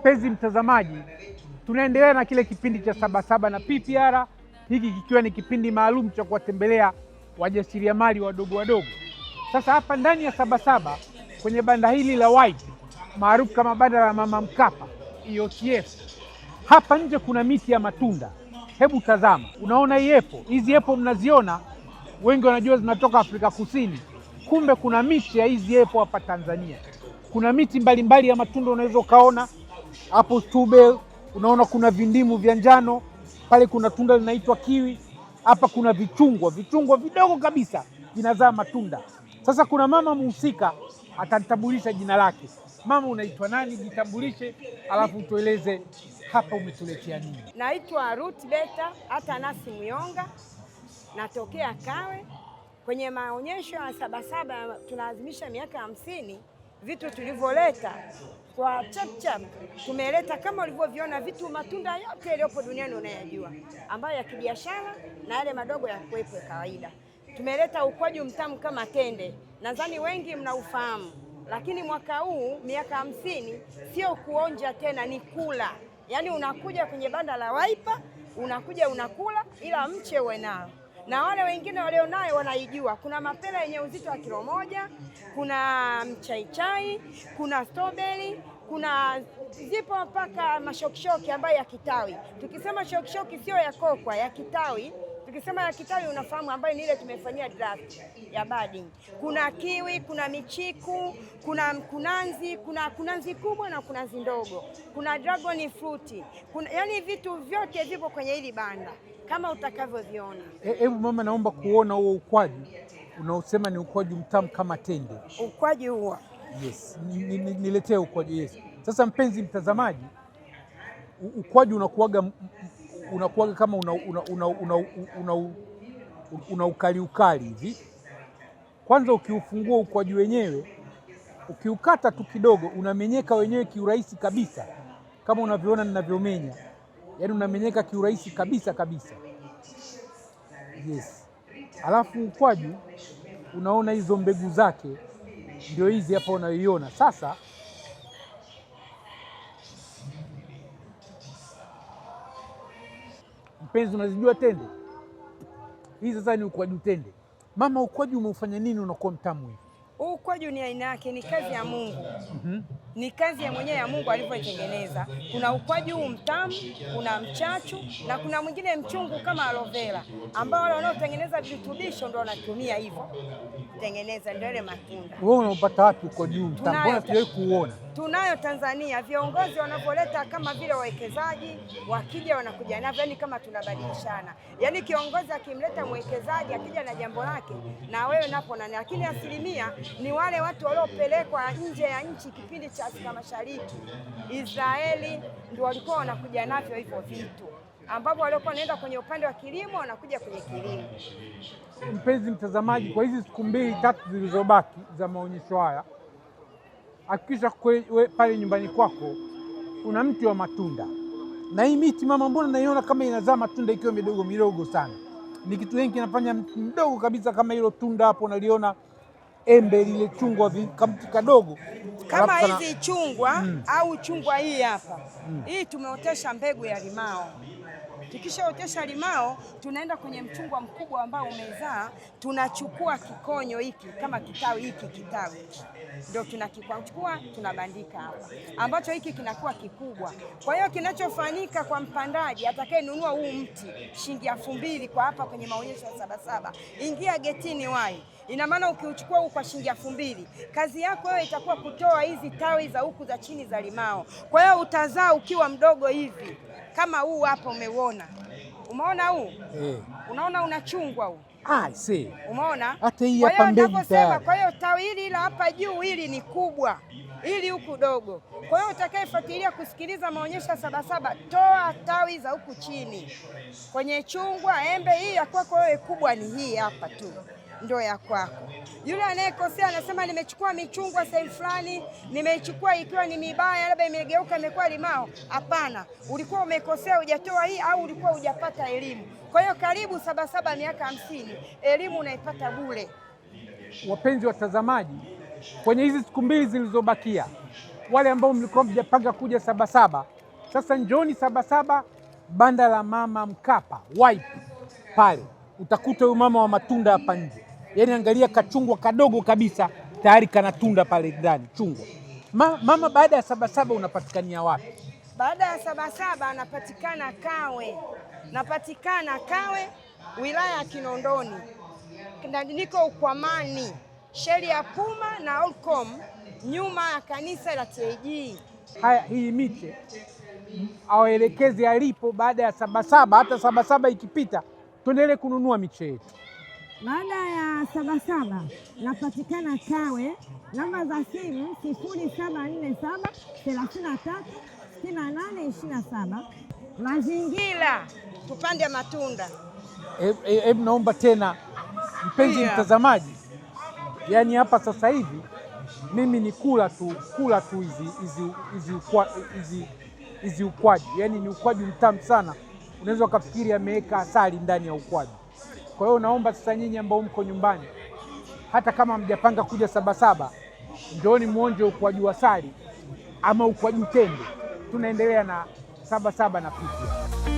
Mpenzi mtazamaji, tunaendelea na kile kipindi cha Sabasaba na PPR, hiki kikiwa ni kipindi maalum cha kuwatembelea wajasiriamali wadogo wadogo. Sasa hapa ndani ya Sabasaba kwenye banda hili la White maarufu kama banda la Mama Mkapa EOTF, hapa nje kuna miti ya matunda. Hebu tazama, unaona hii apple? Hizi apple mnaziona, wengi wanajua zinatoka Afrika Kusini, kumbe kuna miti ya hizi apple hapa Tanzania. Kuna miti mbalimbali mbali ya matunda unaweza ukaona hapo strawberry, unaona kuna vindimu vya njano pale, kuna tunda linaitwa kiwi, hapa kuna vichungwa, vichungwa vidogo kabisa vinazaa matunda. Sasa kuna mama muhusika atatambulisha jina lake. Mama, unaitwa nani? Jitambulishe alafu tueleze hapa umetuletea nini. Naitwa Ruth Beta Atanasi Muyonga, natokea Kawe. Kwenye maonyesho ya Sabasaba tunaadhimisha miaka 50. Vitu tulivyoleta kwa chapchap tumeleta kama ulivyoviona vitu, matunda yote yaliyopo duniani unayajua, ambayo ya kibiashara na yale madogo ya kuwepo ya kawaida. Tumeleta ukwaju mtamu kama tende, nadhani wengi mnaufahamu, lakini mwaka huu miaka 50 sio kuonja tena, ni kula. Yaani unakuja kwenye banda la Waipa, unakuja unakula, ila mche uwe nao na wale wengine walionayo wanaijua. Kuna mapera yenye uzito wa kilo 1, kuna mchaichai, kuna strawberry, kuna zipo mpaka mashokishoki ambayo ya kitawi. Tukisema shokishoki sio ya kokwa, ya kitawi. Tukisema ya kitawi unafahamu, ambayo ni ile tumefanyia draft ya budding. Kuna kiwi, kuna michiku, kuna mkunanzi, kuna kunanzi kubwa na kunanzi ndogo, kuna dragon fruit, kuna yani vitu vyote vipo kwenye hili banda kama utakavyoviona. Hebu mama, naomba kuona huo ukwaju unaosema ni ukwaju mtamu kama tende. Ukwaju huo. Yes, niletee ukwaju. Yes. Sasa mpenzi mtazamaji, ukwaju unakuwaga kama una ukali ukali hivi. Kwanza ukiufungua ukwaju wenyewe, ukiukata tu kidogo unamenyeka wenyewe kiurahisi kabisa, kama unavyoona ninavyomenya, yaani unamenyeka kiurahisi kabisa kabisa. Yes. Alafu ukwaju unaona hizo mbegu zake ndio hizi hapa unayoiona sasa. Mpenzi, unazijua tende hizi? Sasa ni ukwaju tende. Mama, ukwaju umeufanya nini unakuwa mtamu hivi? Huu ukwaju ni aina yake, ni kazi ya Mungu. Ni kazi ya mwenyewe ya Mungu alivyoitengeneza. Kuna ukwaju huu mtamu, kuna mchachu na kuna mwingine mchungu kama aloe vera, ambao wale wanaotengeneza virutubisho ndio wanatumia hivyo kutengeneza ndio ile matunda. Wewe unaupata wapi ukwaju huu mtamu? Mbona sijawahi kuuona? Tunayo Tanzania, viongozi wanavyoleta kama vile wawekezaji wakija wanakuja navyo, yani kama tunabadilishana, yani kiongozi akimleta mwekezaji akija na jambo lake na wewe napo nani, lakini asilimia ni wale watu waliopelekwa nje ya nchi kipindi cha Afrika Mashariki, Israeli, ndio walikuwa wanakuja navyo hivyo vitu, ambapo waliokuwa wanaenda kwenye upande wa kilimo wanakuja kwenye kilimo. Mpenzi mtazamaji, kwa hizi siku 2-3 zilizobaki za maonyesho haya, hakikisha pale nyumbani kwako una mti wa matunda. Na hii miti mama, mbona naiona kama inazaa matunda ikiwa midogo midogo sana? Ni kitu gani kinafanya mti mdogo kabisa kama hilo tunda hapo unaliona embe lile chungwa kamti kadogo kama hizi chungwa au chungwa hii hapa. Hii tumeotesha mbegu ya limao. Tukishaotesha limao tunaenda kwenye mchungwa mkubwa ambao umezaa, tunachukua kikonyo hiki kama kitawi hiki, kitawi ndio tunakichukua tunabandika hapa, ambacho hiki kinakuwa kikubwa. Kwa hiyo kinachofanyika kwa mpandaji atakayenunua huu mti shilingi 2000 kwa hapa kwenye maonyesho ya Sabasaba, ingia getini wai, ina maana ukiuchukua huu kwa shilingi 2000, kazi yako wewe itakuwa kutoa hizi tawi za huku za chini za limao. Kwa hiyo utazaa ukiwa mdogo hivi kama huu hapa umeuona. Umeona huu? Unaona unachungwa huu? Ah, see. Umeona? Hata hii hapa mbegu tayari. Kwa hiyo tawi hili la hapa juu hili ni kubwa, hili huku dogo. Kwa hiyo utakayefuatilia kusikiliza maonyesho ya Sabasaba, toa tawi za huku chini kwenye chungwa, embe. Hii ya kwako wewe kubwa ni hii hapa tu ndio ya kwako. Yule anayekosea anasema nimechukua michungwa sehemu fulani, nimeichukua ikiwa ni mibaya, labda imegeuka imekuwa limao. Hapana, ulikuwa umekosea, hujatoa hii au ulikuwa hujapata elimu. Kwa hiyo karibu Sabasaba miaka 50, elimu unaipata bure. Wapenzi watazamaji, kwenye hizi siku 2 zilizobakia, Wale ambao mlikuwa mjapanga kuja Sabasaba, sasa njooni Sabasaba, banda la mama Mkapa wipe pale, utakuta huyu mama wa matunda hapa nje. Yaani angalia kachungwa kadogo kabisa tayari kana tunda pale ndani chungwa. Mama, baada ya Sabasaba unapatikania wapi? Baada ya Sabasaba napatikana Kawe, napatikana Kawe, wilaya ya Kinondoni, na niko Ukwamani, sheli ya Puma na Olcom, nyuma ya kanisa la TAG. Haya, hii miche awaelekeze alipo baada ya Sabasaba. Hata Sabasaba ikipita, tuendelee kununua miche yetu. Baada ya Sabasaba napatikana Kawe, namba za simu 0747 33 68 27. Mazingira tupande matunda. Hebu naomba tena mpenzi mtazamaji, yaani hapa sasa hivi mimi ni kula tu kula tu hizi ukwaju, yaani ni ukwaju mtamu sana, unaweza ukafikiri ameweka asali ndani ya ukwaju. Kwa hiyo naomba sasa nyinyi ambao mko nyumbani, hata kama mjapanga kuja Sabasaba, njooni muonje ukwaju wa asali ama ukwaju tende. Tunaendelea na Sabasaba na pipi.